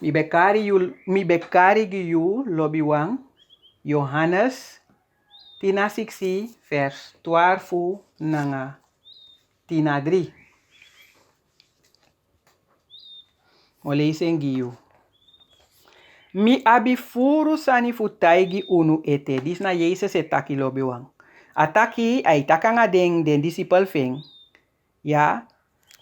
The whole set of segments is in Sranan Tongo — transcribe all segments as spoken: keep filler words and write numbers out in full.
Mi ben kari yu, mi ben kari gi yu, lobiwan, Yohanes, tin na siksi, vers twarfu nanga tin na dri. Mi o leisi en gi yu. Mi abi furu sani fu taigi unu ete. Disi na Yesus e taki, lobiwan. A taki, a e taki nanga den, den disipel fu en. Ya,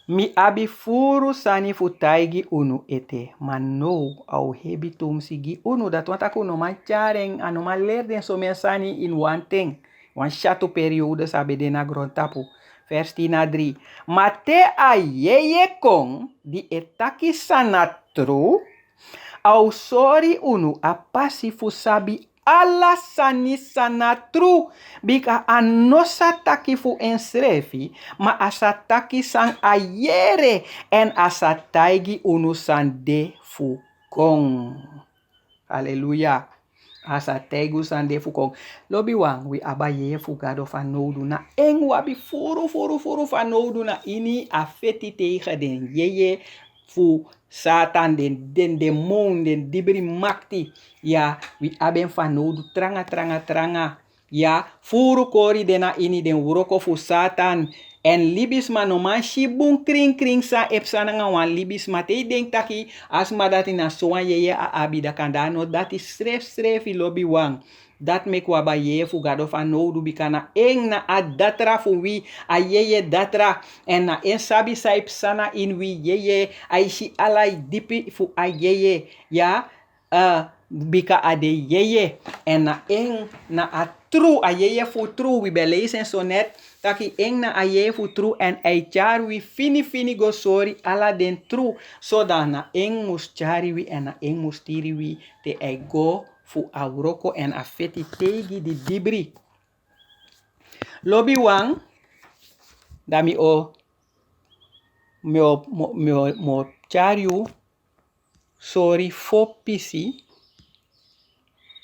mi abi furu sani fu taigi unu ete. Ma now a o hebi tumsi gi unu. Dati wani taki un no man tyari en, a no man leri den somen sani ini wan ten. Wan syatu periode san a ben de na grontapu. Vers tin na dri. Ma te a yeye kon, di e taki san na tru, a o sori unu a pasi fu sabi ala sani san na tru, bika a no sa taki fu ensrefi, ma a sa taki san a yere, èn a sa taigi unu san de fu kon. Aleluya. A sa taigi unu san de fu kon. Lobiwan, wi abi a yeye fu Gado fanowdu. Na en wi abi furu, furu, furu fanowdu na ini a feti tegen den yeye fu Satan, den, den demon, den dibri makti. Ya, wi abi en fanowdu tranga, tranga, tranga. Ya, furu kori de na ini den wroko fu Satan. Èn libisma no man si bun krinkrin san e psa nanga wan libisma. Te yu denki taki a sma dati na sowan yeye a abi, dan kande a no dati srefsrefi, lobiwan. Dati meki wi abi a yeye fu Gado fanowdu, bika na en na a datra fu wi, a yeye datra. Èn na en sabi san e psa na ini wi yeye, a e si ala dipi fu a yeye. Ya, eh, bika a de yeye. Èn na en na a tru, a yeye fu tru. Wi ben leisi en so net, taki en na a yeye fu tru, èn a e tyari wi fini fini go sori ala den tru. So dan na en mus tyari wi, èn na en mus tiri wi te a e go fu a wroko èn a feti teigi di dibri. Lobiwan, dan mi o, mi o, mi o, mi o, mi o tyari yu sori fo pisi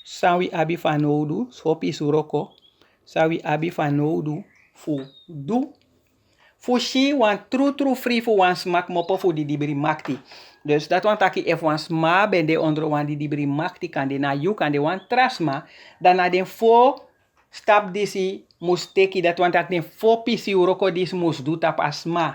san wi abi fanowdu, fo pisi wroko san wi abi fanowdu fu du, fu si wan trutru fri fu wan sma kmopo fu di dibri makti. Dus dati wani taki efu wan sma ben de ondro wan di dibri makti, kande na yu, kande wan tra sma, dan na den fo stapu disi mus teki, dati wani taki den fo pisi wroko disi mus du tapu a sma.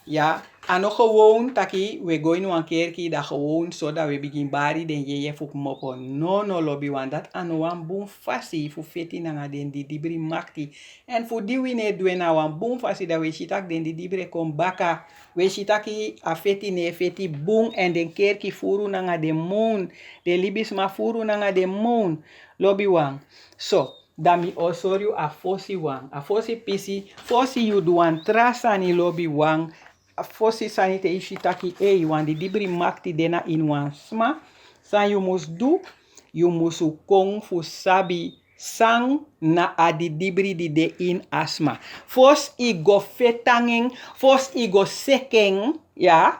Ya, a no gewoon taki wi e go ini wan kerki, dan gewoon so dan wi e bigin bari den yeye fu kmopo. Nono, lobiwan, dati a no wan bun fasi fu feti nanga den di dibri makti. Èn fu di wi no e du en na wan bun fasi, dan wi e si taki den di dibri e kon baka. Wi e si taki a feti no e feti bun, èn den kerki furu nanga den moun, den libisma furu nanga den moun. Lobiwan. So, dan mi o sori yu a fosi wan, a fosi pisi, fosi yu du wan tra sani, lobiwan. A fosi sani te yu si taki, ei, wan di dibri makti de na ini wan sma, san yu mus du, yu mus kon fu sabi san na a di dibri di de ini a sma. Fosi yu go feti nanga en, fosi yu go seki en, ya,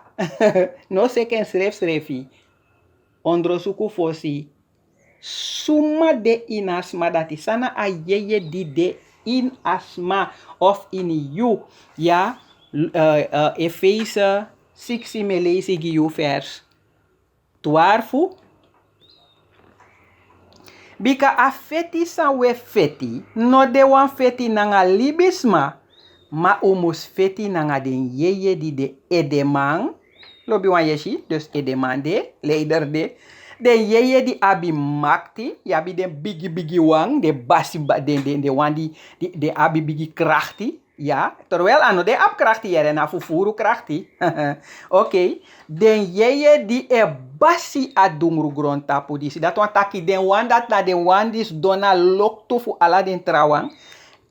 no seki en srefsrefi. Ondrosuku fosi suma de ini a sma dati, san na a yeye di de ini a sma of ini yu. Ya, eh, eh, Efese siksi, mi e leisi gi yu, vers twarfu. Bika a feti san wi e feti no de wan feti nanga libisma, ma un mus feti nanga den yeye di de edeman. Lobiwan, yu e si, dus edeman de, leider de. Den yeye di abi makti, yu abi den bigi bigi wan, den basi ba-, den, den, den wan di, di, den abi bigi krakti. Ya, terwijl a no den abi krakti yere, na fufuru krakti. Oké, den yeye di e basi a dungru grontapu disi. Dati wani taki den wan dati na den wan di sidon na loktu fu ala den trawan.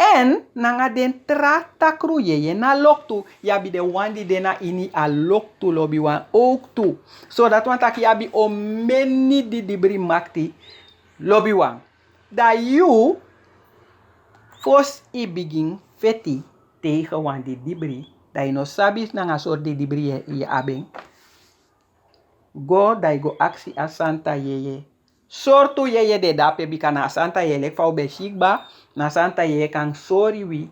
Èn nanga den tra takru yeye na loktu, yu abi den wan di de na ini a loktu, lobiwan, owktu. So dati wani taki yu abi omeni di dibri makti, lobiwan. Dan yu, fosi yu bigin feti tegen wan di dibri, dan yu no sabi nanga sortu di dibri yu e, yu e abi en. Go, dan yu go aksi a santa yeye. Sortu yeye de drape, bika na a santa yeye, leki fa un ben si kba, na santa yeye kan sori wi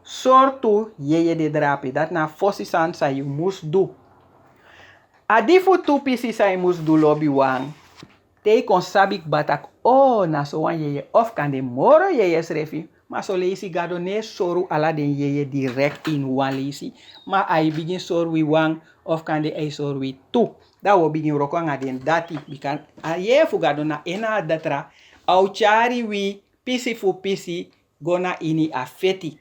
sortu yeye de drape. Dati na a fosi sani san yu mus du. A di fu tu pisi san yu mus du, lobiwan. Te yu kon sabi kba taki, o, na so wan yeye, of kande moro yeye srefi. Ma son leisi Gado no e sori wi ala den yeye direkt ini wan leisi. Ma a e bigin sori wi wan, of kande a e sori wi tu. Dan wi o bigin wroko anga den dati. Bika a yeye fu Gado na en na a datra, a o tyari wi pisi fu pisi go na ini a feti.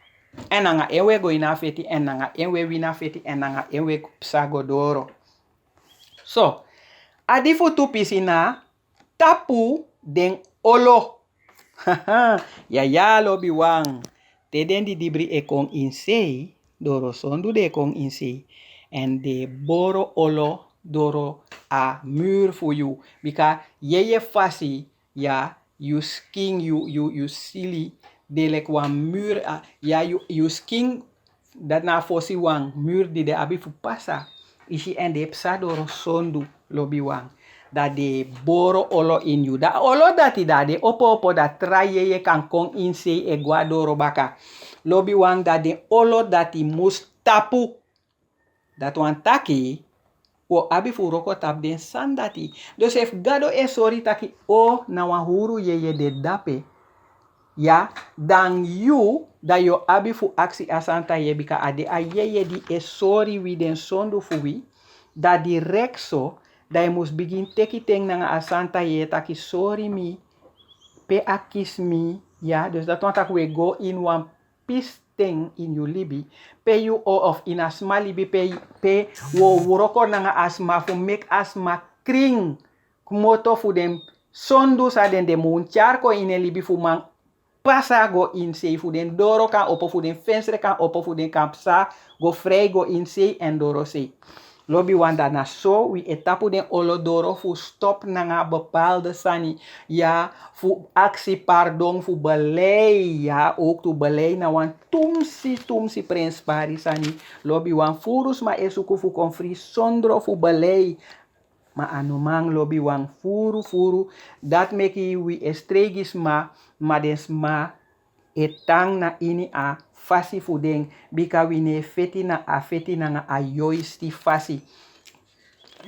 Èn nanga en wi e go ini a feti, èn nanga en wi e wini a feti, èn nanga en wi e psa go doro. So, a di fu tu pisi na tapu den olo. Yaya, lobiwan. Te den didibri e kon ini sei, doro sondu den e kon ini sei. Èn den e boro olo doro a mur fu yu. Bika yeye fasi, ya, yu skin, yu, yu, yu sili de leki wan mur, a, ya, yu, yu skin, dati na a fosi wan mur di den abi fu pasa. Yu si, èn den e psa doro sondu, lobiwan. Dan den e boro olo ini yu. Dan a olo dati, dan den opo opo, dan tra yeye kan kon ini sei e go na doro baka. Lobiwan, dan den olo dati mus tapu. Dati wani taki, wi o abi fu wroko tapu den sani dati. Dus efu Gado e sori taki, o, na wan huru yeye de dape, ya, dan yu, dan yu o abi fu aksi a santa yeye, bika a de a yeye di e sori wi den sondu fu wi. Dan direkt so, dan yu mus bigin teki ten nanga a santa yeye taki, sori mi, pe a kisi mi, ya. Dus dati wani taki wi e go ini wan pisten ini yu libi, pe yu o, of ini a sma libi, pe, pe wi o wroko nanga a sma fu meki a sma krin kmoto fu den sondu san den de, mu tyari kon ini en libi fu man pasa go ini sei, fu den doro kan opo, fu den fensre kan opo, fu den kan psa go frei go ini sei èn doro sei. Lobiwan, dan na so wi e tapu den olo doro fu stop nanga bepaalde sani, ya, fu aksi pardon, fu belei, ya, ook tu belei na wan tumsi, tumsi prenspari sani. Lobiwan, furu sma e suku fu kon fri sondro fu belei. Ma a no man, lobiwan, furu, furu. Dati meki wi e strei gi sma, ma den sma e tan na ini a fasi fu den, bika wi no e feti na a feti nanga a yoisti fasi.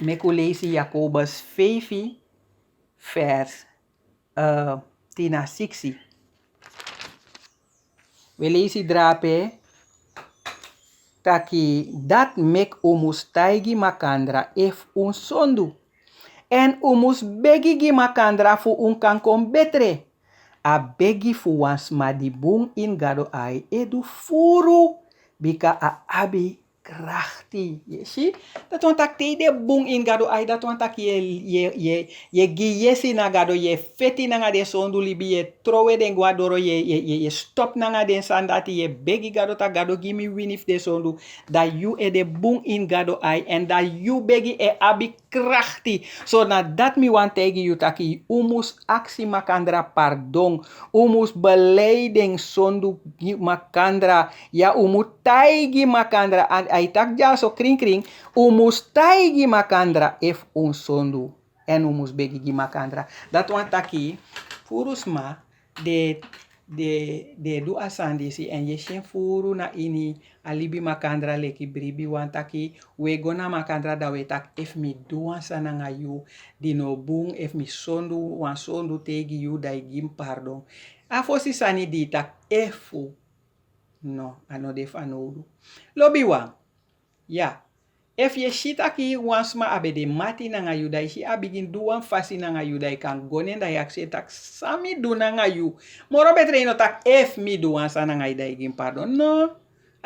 Meki un leisi Jakobus feifi, vers, eh, tin na siksi. Wi e leisi drape taki, dati meki un mus taigi makandra efu un sondu. Èn un mus begi gi makandra fu un kan kon betre. A begi fu wan sma di bun ini Gado ai e du furu, bika a abi krakti. Yu e si? Dati wani taki te yu de bun ini Gado ai, dati wani taki yu e, yu e, yu e, yu e gi yesi na Gado, yu e feti nanga den sondu libi, yu e trowe den go na doro, yu e, yu e, yu e, yu e stop nanga den sani dati, yu e begi Gado taki, Gado, gi mi wini fu den sondu. Dan yu e de bun ini Gado ai, èn dan yu begi e abi krakti. So na dati mi wani taigi yu taki, un mus aksi makandra pardon. Un mus belei den sondu gi makandra. Ya, un mus taigi makandra. A, a e taki dyaso krinkrin, un mus taigi makandra efu un sondu. Èn un mus begi gi makandra. Dati wani taki, furu sma, den, den, den e du a sani disi, èn yu e si en furu na ini a libi makandra leki bribi. Wani taki, wi e go na makandra dan wi e taki, efu mi du wan sani nanga yu di no bun, efu mi sondu, wan sondu taigi yu, dan yu gi mi pardon. A fosi sani di yu taki efu. No, a no de fanowdu. Lobiwan. Ya. Efu yu e si taki wan sma a ben de mati nanga yu, dan yu si a bigin du wan fasi nanga yu, dan yu kan go na en, dan yu aksi en taki, san mi du nanga yu? Moro betre yu no taki, efu mi du wan sani nanga yu, dan yu gi mi pardon. No.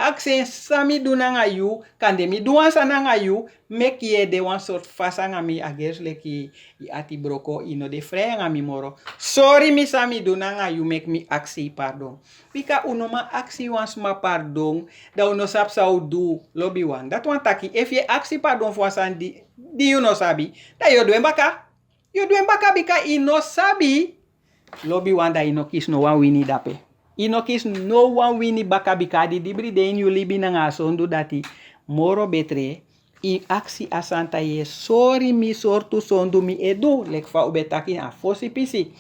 Aksi en, san mi du nanga yu? Kande mi du wan sani nanga yu, meki yu e de wan sortu fasi nanga mi, a gersi leki yu ati broko, yu no de frei nanga mi moro. Sori mi, san mi du nanga yu, meki mi aksi yu pardon. Bika un no man aksi wan sma pardon, dan un no sabi san un du, lobiwan. Dati wani taki, efu yu e aksi pardon fu wan sani di, di yu no sabi, dan yu o du en baka. Yu o du en baka bika yu no sabi. Lobiwan, dan yu no kisi no wan wini dape. Yu no kisi no wan wini baka, bika a didibri de ini yu libi nanga a sondu dati. Moro betre yu aksi a santa yeye, sori mi, sortu sondu mi e du, leki fa un ben taki na a fosi pisi.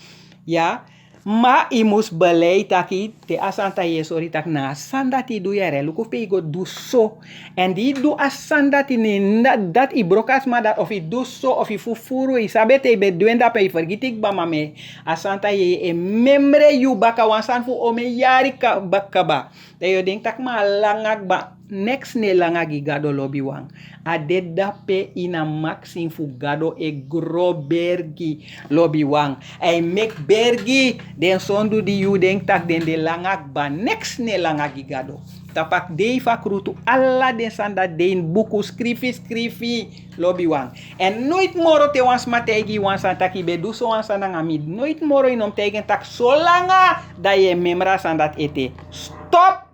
Ya, Ma yu mus belei taki te a santa yeye sori taki na a sani dati yu du yere luku pe yu go du so. Èn di yu du a sani dati ne dati yu broko a sma dati of yu du so of yu fufuru yu sabi ete yu ben du en dape yu fergiti kba ma me a santa yeye e memre yu baka wan sani fu omen yari kaba. Dan yu o denki taki ma a langa kba. Neks no e langa gi gado lobiwan. A de dape ini a maksin fu gado e gro bergi. Lobiwan. A e meki bergi den sondu di yu denki tak' den de langa kba neks no e langa gi gado. Tapu a dei fu a krutu ala den sani dati de ini buku skrifi skrifi. Lobiwan. Èn noiti moro te wan sma taigi yu wan sani tak' yu ben du so wan sani nanga mi noiti moro yu no mus taigi en tak' solanga dan yu e memre a sani dati ete. Stop.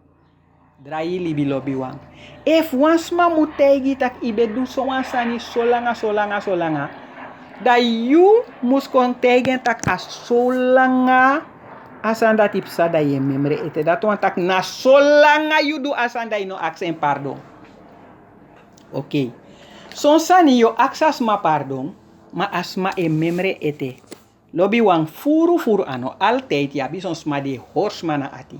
Drai yu libi lobiwan. Efu wan sma mu taigi yu tak' yu ben du sowan sani solanga solanga solanga, dan yu mus kon taigi en tak' a solanga a sani dati psa dan yu e memre ete dati wani tak' na solanga yu du a sani dan yu no aksi en pardon. Okei. Son sani yu o aksi a sma pardon, ma a sma e memre ete. Lobiwan, furu furu a no altide yu abi son sma di e hori sma na ati.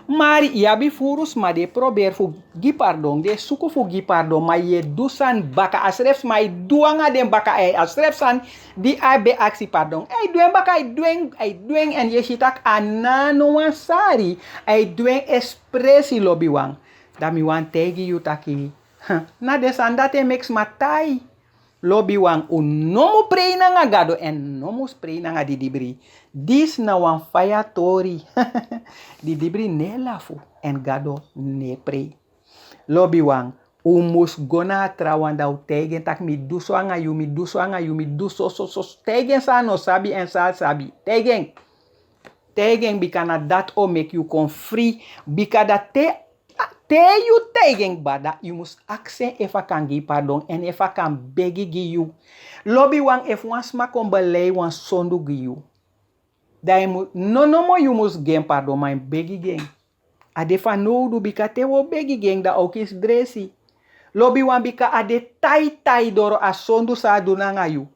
Mari yu abi furu sma di e proberi fu gi pardon di e suku fu gi pardon ma yu e du sani baka a srefi sma e du anga den baka a srefi sani di a ben aksi pardon a e du en baka a e du en a e du en èn yu e si tak' a na no wan sari. A e du en espresi lobiwan. Dan mi wani taigi yu taki na den sani dati e meki sma tai. Lobiwan un no mu prei nanga gado èn no mus prei nanga didibri. Disi na wan faya tori. Didibri no e lafu èn gado no e prei. Lobiwan, un mus go na a trawan dan un taigi en tak' mi du so anga yu mi du so anga yu mi du sososo. Taigi en san a no sabi èn san a sabi. Taigi en. Taigi en bika na dati o meki yu kon fri. Bika dati te te yu taigi en kba dan yu mus aksi en efu a kan gi yu pardon èn efu a kan begi gi yu. Lobiwan efu wan sma kon belei wan sondu gi yu, dan yu mus no nomo yu mus gi en pardon ma yu mus begi gi en. A de fanowdu bika te wi o begi gi en dan a o kisi dresi. Lobiwan bika a de taitai doro a sondu san a du nanga yu.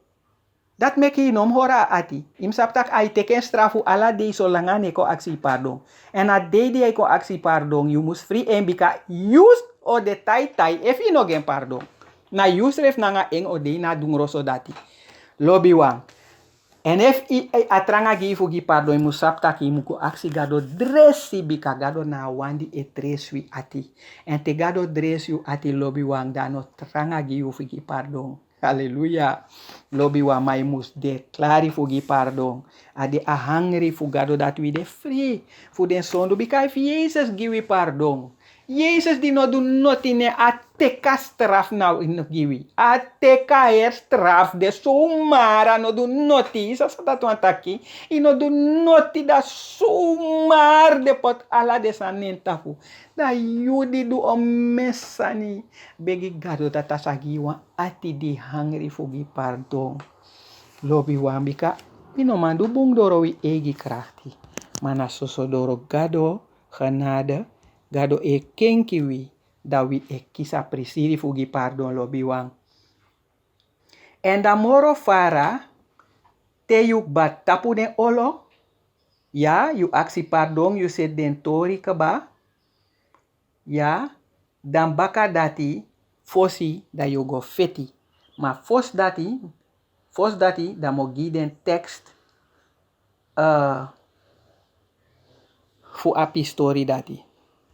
Dati meki yu no mus hori a ati. Yu mus sabi tak' a e teki en strafu ala dei solanga a no e kon aksi yu pardon. Èn a dei di a e kon aksi yu pardon yu mus fri en bika yu o de taitai efu yu no gi en pardon. Na yu srefi nanga en o de ini a dungro so dati. Lobiwan. Èn efu a tranga gi yu fu gi pardon yu mus sabi tak' yu mus go aksi gado dresi bika gado na a wan di e tresi wi ati. Èn te gado dresi yu ati lobiwan dan a no tranga gi yu fu gi pardon. Aleluya. Lobiwan, ma yu mus de klari fu gi pardon. A de a hangri fu gado dati wi de fri fu den sondu bika efu yesus gi wi pardon. Yesus di no du noti ne a teki a strafu na wi no gi wi. A teki a heri strafu de sumari a no du noti yu sa san dati wani taki. Yu no du noti dati sumari de poti ala den sani na en tapu. Dan yu di du omen sani begi gado dati a sa gi yu wan ati di hangri fu gi pardon. Lobiwan bika wi no man du bun doro wi eigi krakti. Ma na soso doro gado genade gado e kenki wi. Dan wi e kisi a prisiri fu gi pardon lobiwan. Èn dan moro fara te yu kba tapu den olo. Ya yu aksi pardon yu seti den tori kba. Ya dan baka dati fosi dan yu go feti. Ma fosi dati fosi dati dan mi o gi den tekst fu a pistori dati.